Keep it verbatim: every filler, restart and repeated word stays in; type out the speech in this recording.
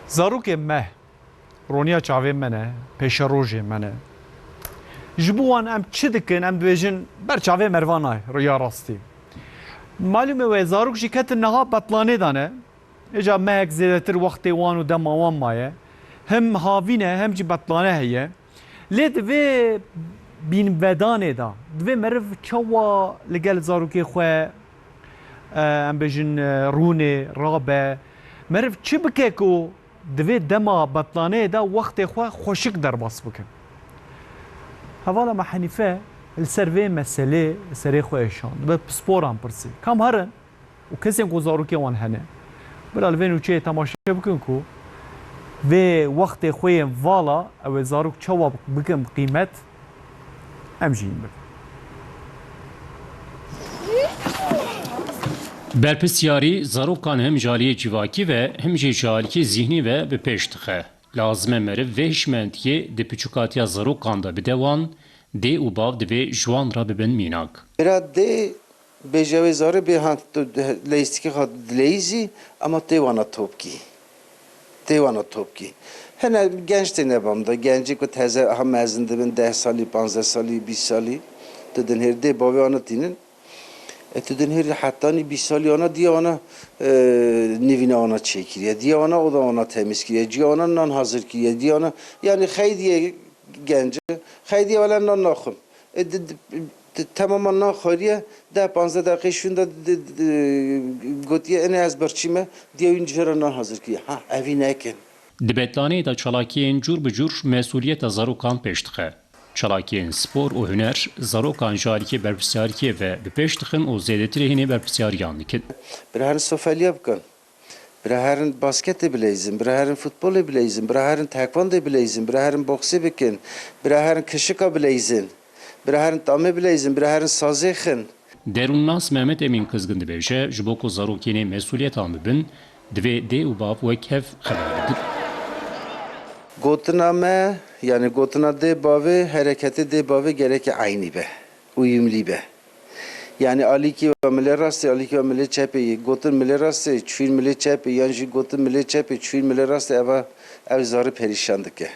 Zarokê me, roniya çavê me ne, pêşerojê me ne. Ji bo wan em çi dikin, em dibêjin ber çavê merivan nayê, ya rastî. Malûm e wê zarok jî ketin niha betlanê de ne. Îca mehek zêdetir wextê wan û dema wan maye. Hem havîn e, hem jî betlane heye. Lê di vê bînvedanê de, divê meriv çawa li gel zarokê xwe, e, em bêjin, e, rûnê, rabe, meriv çi bike ku di vê dema betlaneyê de wextê xwe xweşik derbas bike? Hevala me Henîfe li ser vê meselê serê xwe êşand, bi pisporan pirsî. Kam herin? Û kesên ku zarokê wan hene. Bila li vê nûçeyê temaşe bikin ku vê wextê xwe yên vala ew ê zarok çawa bikin qîmet, em jî hîn bikin. Berpirsiyarî zarokan him ji aliyê civakî ve him jî ji aliyê zîhnî ve bi pêş dixe. Lazim e meriv vê hişmendiyê di piçûkatiya zarokan de bide wan, dê û bav divê ji wan re bibin mînak. Bira dê bêje wê zarê bê han tu leyîstikê xwe dileyîzî, ama tê wana topkî. Tê wana topkî. Hene genç têne bam de, gencê ku teze aha mezin dibin, deh salî, panzdeh salî, bîst salî, tu dinhêr dê bavê wana tînin. E, tu dinhêr hetanî bîst salî wana diya wana, e, nivîna wana çêkiriye. Diya wana oda wana temiz kiriye. Diya wana nan hazir kiriye. Diya wana, yani xeydiyê genc e. Xeydiyê wele nan naxwim. E, di, di, di, temama nan xwariye, deh panzdeh deqê şûn de di, di, gotiye, "Ene ez birçî me." Diya wî jê re nan hazir kiriye. Ha, evî nekin. Di betlaneyê de çalakiyên cûr bi cûr mesûliyeta zarokan pêş dixe. Çalakiyên spor û huner zarokan ji aliyê berpirsiyariyê ve bi pêş dixin û zêdetirê hînê berpirsiyariyan dikin. Bira herin sofeliya bikin. Bira herin basketê bileyzin. Bira herin futbolê bileyzin. Bira herin tekvandê bileyzin. Bira herin boksê bikin. Bira herin kişika bileyzin. Bira herin tamê bileyzin. Bira herin sazê xin. Derûnnas Mehmet Emîn Qizgin dibêje, ji bo ku zarokên ê mesûliyetan bibin, divê dê û bav wek hev xeber bidin. Gotina me, yani gotina dê bavê, hereketê dê bavê gereke eynî be, uyumlî be. Yani alîkî we milê rastê, alîkî we milê çepê, gotin milê rastê, çûyîn milê çepê, yan jî gotin milê çepê, çûyîn milê rastê, eva ev zarî perîşan dike.